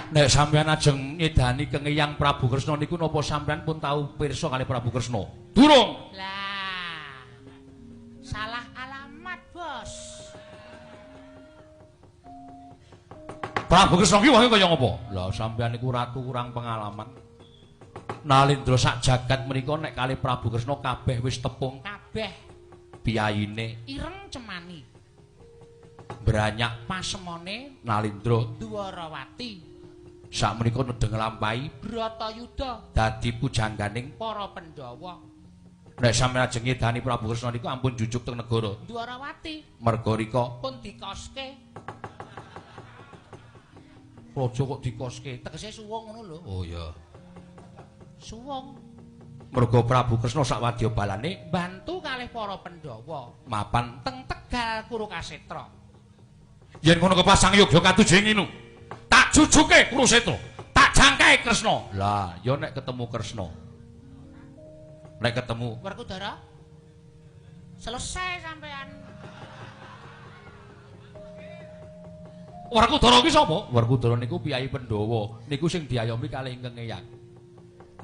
Nek sampeyan ajeng nyedani keng Eyang Prabu Kresna niku napa sampeyan pun tau pirsa kali Prabu Kresna? Durung. Lah. Salah alamat, Bos. Prabu Kresna ki wonge kaya ngapa? Lah sampeyan niku ratu kurang pengalaman. Nalindra sak jagat menika nek kali Prabu Kresna kabeh wis tepung kabeh piyayine ireng cemani. Branyak pasemone Nalindra Dwarawati. Sakmenika nedheng nglampahi Bratayuda dadi pujangganing para Pandhawa. Nek sampeyan ajeng nyedani Prabu Kresna niku ampun jujuk teng negara Dwarawati. Merga rika pun dikoske. Raja kok dikoske? Tegese suwung ngono lho. Oh iya. Suwung. Merga Prabu Kresna sak wadya balane bantu kalih para Pandhawa mapan teng Tegal Kurukasetra. Yen ngono kepasang yoga katuju nginu. Tak jujuke Kurusetra, tak jangkae Kresna. Lah, ya nek ketemu Kresna. Nek ketemu Werkudara selesai sampean. Werkudara ki sapa? Werkudara niku piyayi Pandhawa, niku sing diayomi kalih ingkang Eyang.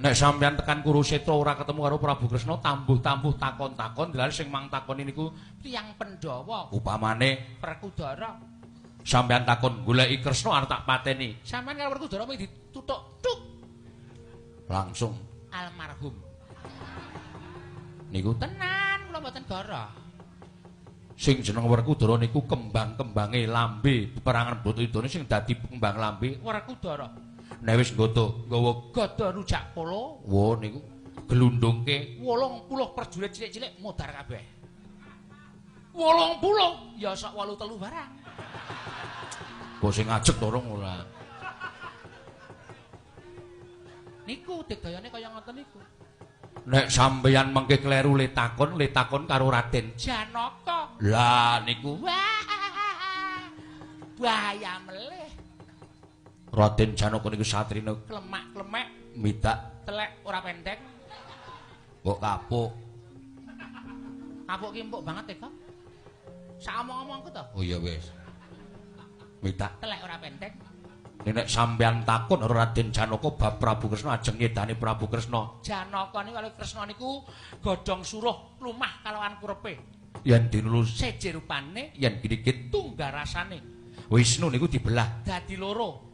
Nek sampean tekan Kurusetra ora ketemu karo Prabu Kresna, tambuh-tambuh takon-takon, lha sing mang takoni niku tiyang Pandhawa. Upamane Werkudara. Sampean takon goleki Kresna arep tak pateni. Sampean karo Werkudara mung ditutuk tuk. Langsung almarhum. Niku tenan kula mboten goro. Sing jeneng Werkudara niku kembang-kembange lambe peperangan Bratayudane sing dadi kembang lambe Werkudara. Nek wis nggodo nggawa gada rujak polo, wo niku glundungke 80 prajurit cilik-cilik modar kabeh. 80 ya sak 83 barang. Kok sing ngajek dorong ora. Niku digdayane kaya ngoten niku. Nek sampeyan mengke kleru le takon karo Raden Janaka. Lah niku wah. Bahaya melih. Raden Janaka niku satrine klemak-klemek, midak telek ora pendek. Kok kapuk. Kapuk ki empuk banget e, Kok. Sak omong-omongku to. Oh iya wis. Midak telek ora pendek. Nek sampeyan takon karo Raden Janaka bab Prabu Kresna ajeng nyedani Prabu Kresna. Janaka niku karo Kresna niku godhong suruh lumah kalawan kurepe. Yen dinulus seje rupane, yen dikit tunggal rasane. Wisnu niku dibelah dadi loro.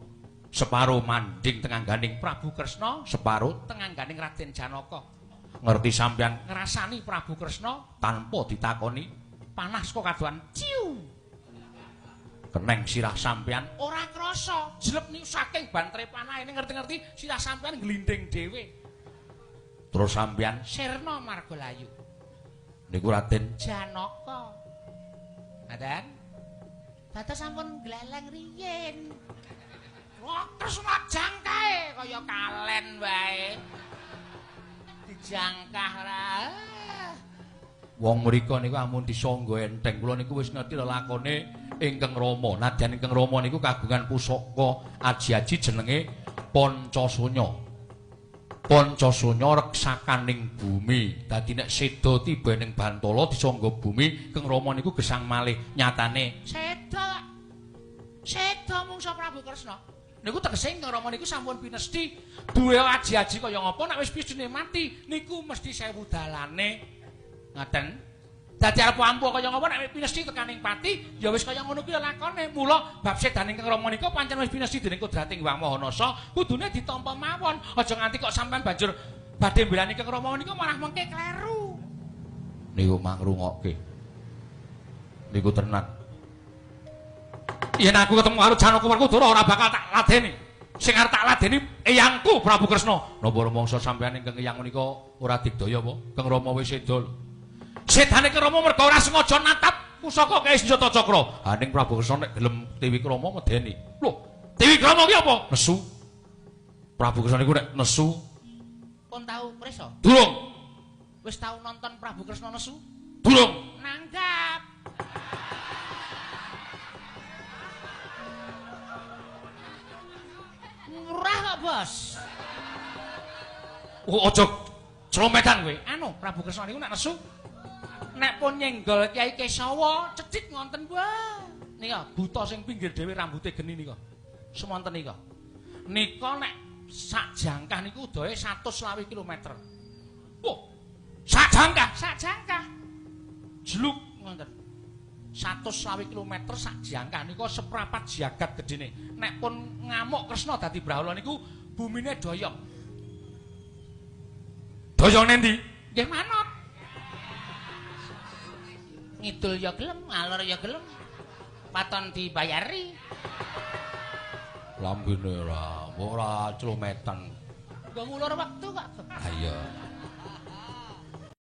Separo manding tengangganing Prabu Kresna, separo tengangganing Raden Janaka. Ngerti sampeyan ngrasani Prabu Kresna tanpa ditakoni panas kok kadoan ciu. Keneng sirah sampeyan ora krasa, jleb niku saking bantere panah ini ngerti-ngerti sirah sampeyan glinding dhewe. Terus sampeyan sirna margalayu. Niku Raden Janaka. Ngaten? Dados sampun gleleng riyin. Wah, Kresna jangkae kaya kalen wae. Dijangkah ora. Wong mriko niku amun disangga enteng. Kula niku wis ngerti lelakone ingkang Rama. Nadyan ingkang Rama niku kagungan pusaka aji-aji jenenge Pancasunya. Pancasunya reksakaning bumi. Dadi nek seda tiba ning Bantala disangga bumi, Kang Rama niku gesang malih. Nyatane seda. Seda mungsa Prabu Kresna. Niku tegese ingkang Rama niku sampun pinesti duwe aji-aji kaya ngapa nek wis pistine mati niku mesti sewu dalane. Ngaten. Dadi arep ampuh kaya ngapa nek pinesti tekaning pati ya wis kaya ngono kuwi lakone. Mula bab sedane ingkang Rama nika pancen wis pinesti dening kodrating Hyang Maha Nasa, kudune ditampa mawon. Aja nganti kok sampean banjur badhe mbelani ingkang Rama nika malah mengke kleru. Niku mangrungokke. Niku tenan. Yen aku ketemu karo Janaka Werkudara ora bakal tak ladeni. Sing arep tak ladeni eyangku Prabu Kresna. Napa rumangsa sampean ingkang eyang menika ora digdaya apa? Kang Rama wis seda. Sedane Kang Rama merga ora sengaja natap pusaka kae senjata cakra. Ha ning Prabu Kresna nek gelem Tiwikrama medeni. Lho, Tiwikrama ki apa? Nesu. Prabu Kresna niku nek nesu pun tau prisa? Durung. Wis tau nonton Prabu Kresna nesu? Durung. Nanggap. Murah kok, Bos. Oh, aja clompetan kowe. Anu, Prabu Kresna niku nek nesu nek pun nyenggol Kyai Kesawa cecit ngonten wae. Nika buta sing pinggir dhewe rambute geni nika. Semonten nika. Nika nek sak jangkah niku udahe 120 km. Wah, sak jangkah, sak jangkah. Jluk ngoten. 120 km sak jangkah nika seprapat jagat gedene. Nek pun ngamuk Kresna dadi brahala niku bumine doyong. Doyong nendi? Nggih manut. Ngidul ya gelem, ngalor ya gelem. Paton dibayari. Lambene ora, ora clometen. Nggo ngulur wektu kok. Ha iya.